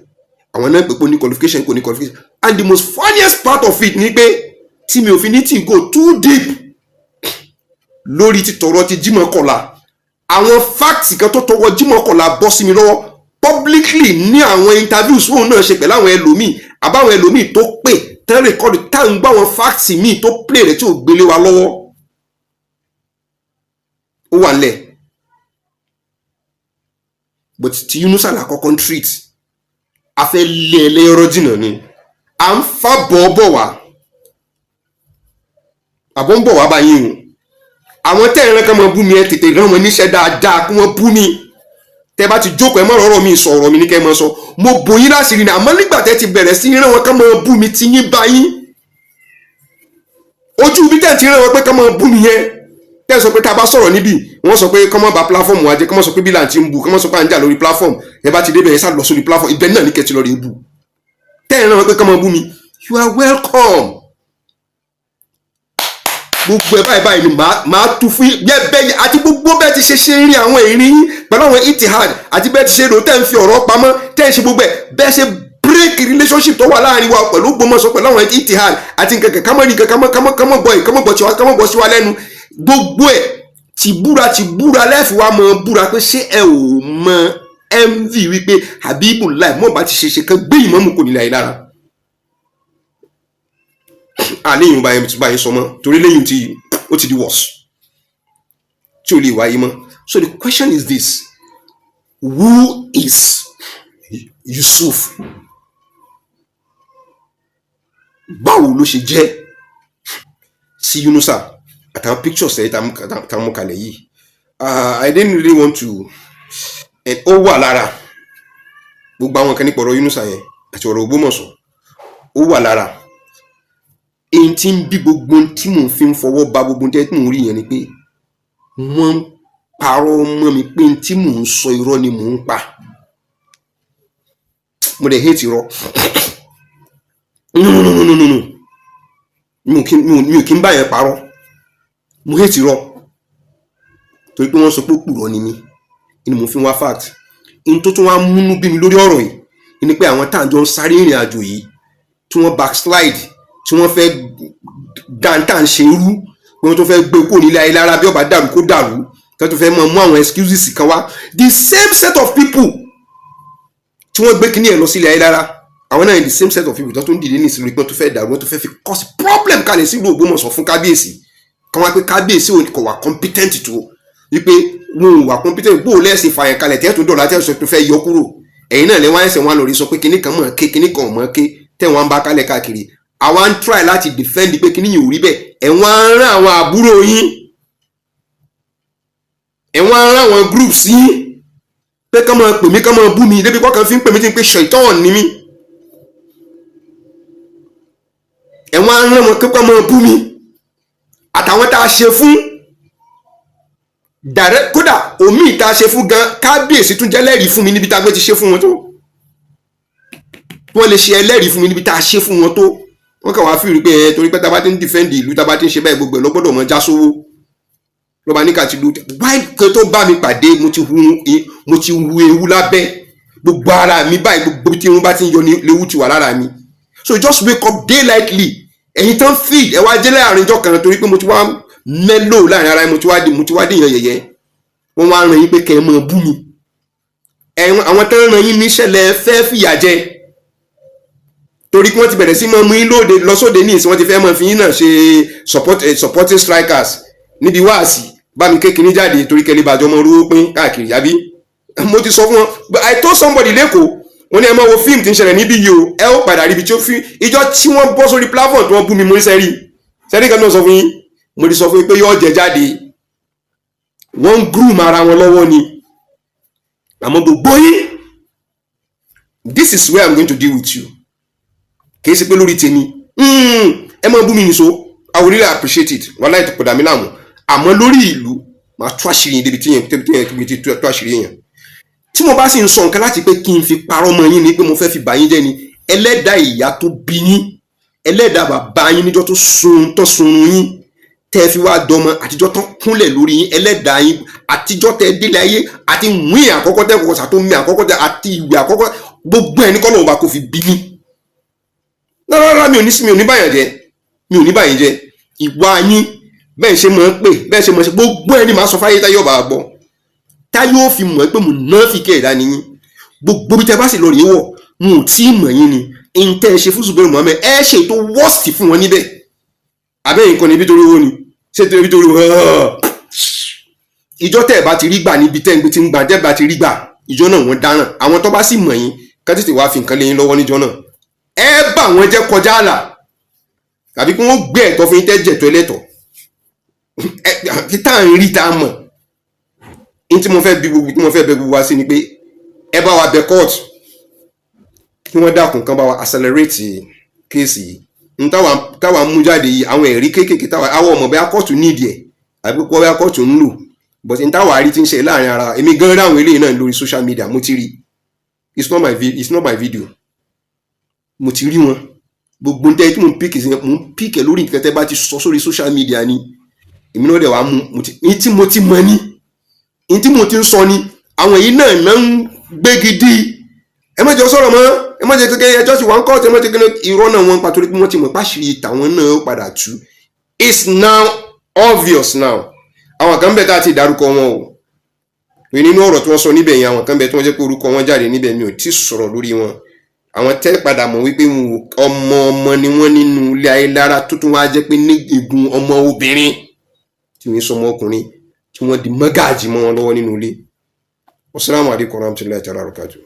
àwọn náà pè pé ó ní qualification, kò ní qualification. And the most funniest part of it ni pé tí mi ò fi ní tí go too deep lórí títọrọ ti Jímọ̀ Kọ̀la, àwọn facts kan tó tọwọ́ Jímọ̀ Kọ̀la bọ́ sí mi lọ́wọ́ publicly ní àwọn interviews fóun náà ṣe pẹ̀lú àwọn ẹlòmíì àbáwọn ẹlòmíì tó pè tán record, tá à ń gbọ́ àwọn facts míì tó play rẹ̀ tí ò gbélé wa lọ́wọ́, ó wà nílẹ̀. But ti Yunusa là kọ́kọ́ ń treat. A fẹ́ lé ẹlẹ́yọrọ́ jìnnà ni, à ń fa bọ̀ wá, àbọ̀ ń bọ̀ wá báyìí o. Àwọn tẹ́ ẹ̀ràn kan máa bú mi, ẹ tètè rán wọn níṣẹ́ dáadáa kí wọ́n bú mi. Tẹ́ bá ti jókòó, ẹ má rọrọ mi sọ, ọ̀rọ̀ mi ní kẹ́ ẹ máa sọ. Mo bò yín láṣìírí ni. Àmọ́ nígbà tẹ́ ti bẹ̀rẹ̀ sí rán wọn kán máa bú mi, tí yín bá yín ojú bí tẹ́ ti rán wọn pé kán máa bú mi yẹn, tẹ́ sọ pé tá a bá sọ̀rọ̀ níbí, wọ́n sọ pé kán má ba platform wa jẹ́, kán má sọ pé bí là ń ti ń bu, kán má sọ pé à ń jà lórí platform. Ẹ bá ti débẹ̀, ẹ sá lọ sórí platform ibẹ̀ náà ní kẹ́ ti lọ rí bú. Tẹ́ ẹ rán wọn pé kán máa bú mi, you are welcome. Gbogbo ẹ báyìí báyìí ni màá tu fún yín bẹ́ẹ̀ bẹ́ẹ̀, àti gbogbo bẹ́ẹ̀ ti ṣe ṣe rí àwọn ìrìn yín pẹ̀lú àwọn itihad, àti bẹ́ẹ̀ ti ṣe rò tẹ́ ń fi ọ̀rọ̀ pamọ́, tẹ́ ń ṣe gbogbo ẹ̀ bẹ́ẹ̀ ṣe break relationship tó wà láàrin wa pẹ̀lú Ògbómọ̀ṣọ́ pẹ̀lú àwọn itihad àti nǹkan kan, kámọ́ ní nǹkan kámọ́ kámọ́ kámọ́ bọ̀ kámọ́ bọ̀ tiwa, kámọ́ bọ̀ sí wa lẹ́nu. Gbogbo ẹ̀ ti búra, ti búra lẹ́ẹ̀fì wa mọ̀ búra pé ṣé ẹ ò mọ mv wípé Habibullah mọ̀ bá ti ṣe ṣe kan gbé ìmọ̀mù kò nílẹ̀ ayé lára àléyìn bá yẹn bá yẹn sọ mọ́, torí lẹ́yìn tí ó ti di worse tí ò lè wáyé mọ́. So the question is this: who is Yusuf? Báwo ló ṣe jẹ́ sí Yunusa àtàwọn pictures ẹ̀ tá mú kalẹ̀ yìí? I didn't really want to. Ó wà lára gbogbo àwọn kan nípa ọ̀rọ̀ Yunusa yẹn àti ọ̀rọ̀ Ògbómọ̀ṣọ́. Ó wà lára èyí tí ń bí gbogbo tí mò ń fi ń fọwọ́ ba gbogbo tí mò ń rí yẹn ni pé wọ́n ń parọ́ mọ́ mi pé tí mò ń sọ, irọ́ ni mò ń pa. Mo dẹ̀ hate irọ́. No, no, no, no, no, no, mi ò kí ń bá yẹn parọ́. Mo hate irọ́ torí pé wọ́n sọ pé òpùrọ́ ni mí ni mo fi ń wá fact. N tó tún wá múnú bí mi lórí ọ̀rọ̀ yìí ni pé àwọn tá à ń jọ ń sáré ìrìn àjò yìí, tí wọ́n backslide, tí wọ́n fẹ́ dáńtà ń ṣe irú pé wọ́n tún fẹ́ gbé kó nílé ayé lára, bí ọba dàrú kó dàrú, tí wọ́n tún fẹ́ mọ mú àwọn excuses kan wá. The same set of people tí wọ́n gbé kíní ẹ̀ lọ sílé ayé lára, àwọn náà, the same set of people tó tún dìde ní ìsinmi pé wọ́n tún fẹ́ dàrú, wọ́n tún fẹ́ fi cause problem kalẹ̀ sílùú Ògbómọ̀ṣọ́ fún kábíyèsí kan wá pé kábíyèsí kò wà competent tó, wípé wọn ò wà competent. Bó o lẹ́sìn fàyàn kalẹ̀ tẹ́tù dọ̀la tẹ́tù tó fẹ́ yọ kúrò, ẹ̀yin náà lẹ́wọ̀n ẹ̀sẹ̀ wọn lórí sọ pé kinní kan mọ̀ ké, kinní kan mọ̀ ké, tẹ́ wọn bá kálẹ̀ káàkiri. Àwa ń try láti defend pé kinní yìí ò rí bẹ́ẹ̀. Ẹ̀wọ̀n á rán àwọn àbúrò yín, ẹ̀wọ̀n á rán àwọn groups yín pé kán máa pè mí, kán máa bú mi, débi kọ́kàn fi ń pè mí tí ń pè ṣaitan ní mí. Ẹ̀wọ̀n á rán wọn pé kán máa bú mi àtàwọn tá a ṣe fún direct. Kódà omi tá a ṣe fún gan, kábíyèsí tún jẹ́lẹ́rìí fún mi níbi tá a gbé ti ṣe fún wọn tó. Wọ́n lè ṣe ẹlẹ́rìí fún mi níbi tá a ṣe fún wọn tó. Wọ́n kàn wá fìrí pé ẹ torí pé tá a bá ti ń defend ìlú, tá a bá ti ń ṣe báyìí, gbogbo ẹ̀ lọ́gbọ́dọ̀ mọ́ já sówó lọ́ba ní kàtí lu wáyé kí tó bá mi pàdé. Mo ti hu ewu lábẹ́ gbogbo ara mi báyìí. Gbogbo tí irun bá ti ń yọ ní léwu ti wà lára mi. So just wake up daylightly, ẹ̀yin tán feed ẹ wá jẹ́ láàrin ijọ́ kan, torí pé mo ti wá mẹ́lò láàrin ara mi, mo ti wá dìyàn yẹ̀yẹ́. Wọ́n wá ràn yín pé kẹ́ ẹ máa bú mi. Ẹ̀wọ̀n àwọn tán ràn yín níṣẹ́ lẹ fẹ́ fìyà jẹ, torí pé wọ́n ti bẹ̀rẹ̀ sí máa mú yín lóde lọ sóde ní ìsìn. Wọ́n ti fẹ́ máa fi yín náà ṣe supporting strikers níbi wáàsí bá mi kékeré jáde, torí kẹ́lẹ́ bàjọ́ mọ́ rówó pín káàkiri. Àbí mo ti sọ fún wọn? I told somebody lẹ́kọ̀ọ́, wọ́n ní ẹ máa wo fíìmù tí ń ṣẹlẹ̀ níbí yìí o, ẹ ó padà rí ibi tí ó fi ìjọ tí wọ́n bọ́ sórí platform tí wọ́n bú mi. Mo ní sẹ́rí sẹ́rí kan náà sọ fún yín, mo ti sọ fún yín pé yóò jẹ jáde. Wọ́n ń groom ara wọn lọ́wọ́ ni. Àmọ́ gbogbo yín, this is where I'm going to deal with you. Kì í ṣe pé lórí tèmi, ẹ máa bú mi nìṣó, I will really appreciate it, wàhálà ètò kò dà mí láàmú. Àmọ́ lórí ìlú, màá tú àṣírí yín débi tí yẹn débi tí yẹn débi tí tú àṣírí yẹn. Tí mo bá sì ń sọ nǹkan láti pé kí n fi parọ́ mọ́ yín ni pé mo fẹ́ fi bà yín jẹ́ ni, ẹlẹ́dàá ìyá tó bí yín, ẹlẹ́dàá bàbá yín níjọ́ tó sun tó sunrun yín tẹ́ fi wá dọmọ, àtijọ́ tán kúnlẹ̀ lórí yín, ẹlẹ́dàá yín àtijọ́ tẹ́ délé ayé, àti wíìn àkọ́kọ́ tẹ́ kọ́kọ́ sàtó mi àkọ́kọ́ tẹ́ àti ìwé àkọ́kọ́, gbogbo ẹ̀ ní kọ́ lọ́wọ́ bá kó fi bí yín. Rárá, mi ò ní báyàn jẹ́, mi ò ní báyàn jẹ́. Ìwà yín, bẹ́ẹ̀ ṣe máa ń pè, bẹ́ẹ̀ ṣe máa ń ṣe, gbogbo ẹ̀ ní màá sọ fáyé táyé ọba gbọ́, táyé ó fi mọ̀ pé mo ná fi kẹ́ ẹ̀dá ni yín. Gbogbo bí tẹ́ bá sì lọ rèé wọ̀, mo ò tí ì mọ̀ yín ni. N tẹ́ ẹ ṣe fún Zubairu Muhammed, ẹ ṣe tó worst fún wọn níbẹ̀. Abẹ́yìn kan níbi torí owó ni ṣé torí torí ìjọ tẹ́ ẹ bá ti rí gbà níbi tẹ́ ń gbé tí ń gbà, tẹ́ ẹ bá ti rí gbà ìjọ náà, wọ́n dáràn. Àwọn tó bá sì mọ̀ yín, ká tètè wá fi nǹkan lé yín lọ́wọ́ níjọ náà, ẹ bà wọ́n jẹ́ kọjá àlà, tàbí kí wọ́n gbé ẹ̀tọ́ fún yín tẹ́ jẹ̀tọ́ ẹlẹ́tọ̀ tá à ń rí tá a mọ̀. Ní tí mo fẹ́ bí gbogbo, tí mo fẹ́ bẹ̀ gbogbo wa sí ni pé ẹ bá wa bẹ court kí wọ́n dákun, kán bá wa accelerate case yìí. N táwa mú jáde yìí, àwọn ẹ̀rí kéékèèké táwa àwọn ọmọ bẹ́ẹ̀ kóòtù nídìí ẹ̀ àbí kó bẹ́ẹ̀ kóòtù ń lò, but n táwa rí ti ń ṣe láàrin ara èmi gan ráwọn eléyìí náà lórí social media, mo ti rí. It's not my video. Mo ti rí wọn gbogbo n tẹ́ tí mo ń pick sí, mo ń pick ẹ̀ lórí nǹkan tẹ́ bá ti sọ sórí social media ni. Èmi náà dẹ̀ wá mú mo ti ní tí mo ti mọ̀ ní ní tí mo ti ń sọ ni. Àwọn èyí náà náà ń gbé gidi. Ẹ má jẹ́ sọ̀rọ̀ mọ́, ẹ má jẹ́ kékeré ẹjọ́ sì wá ń kọ́ ẹ má jẹ́ kékeré. Irọ́ náà wọ́n ń pa, torí pé wọ́n ti mọ̀ páṣírí tàwọn náà ó padà tú. It's now obvious now. Àwọn kan bẹ̀ tá a ti dárúkọ wọn o pé nínú ọ̀rọ̀ tí wọ́n sọ níbẹ̀ yẹn, àwọn kan bẹ̀ tí wọ́n jẹ́ pé orúkọ wọn jáde níbẹ̀, mi ò tí sọ̀rọ̀ lórí wọn. Àwọn tẹ́ padà mọ̀ wípé ọmọ ọmọ ni wọ́n nínú ilé ayé lára, tó tún wá jẹ́ pé ní igun ọmọ obìnrin tí wọ́n sọ ọmọ ọkùnrin tí wọ́n di mọ́gàjì mọ́ wọn lọ́wọ́ nínú ilé. Wasalaamu alaykum warahmatulahi ta'ala wabarakatuh.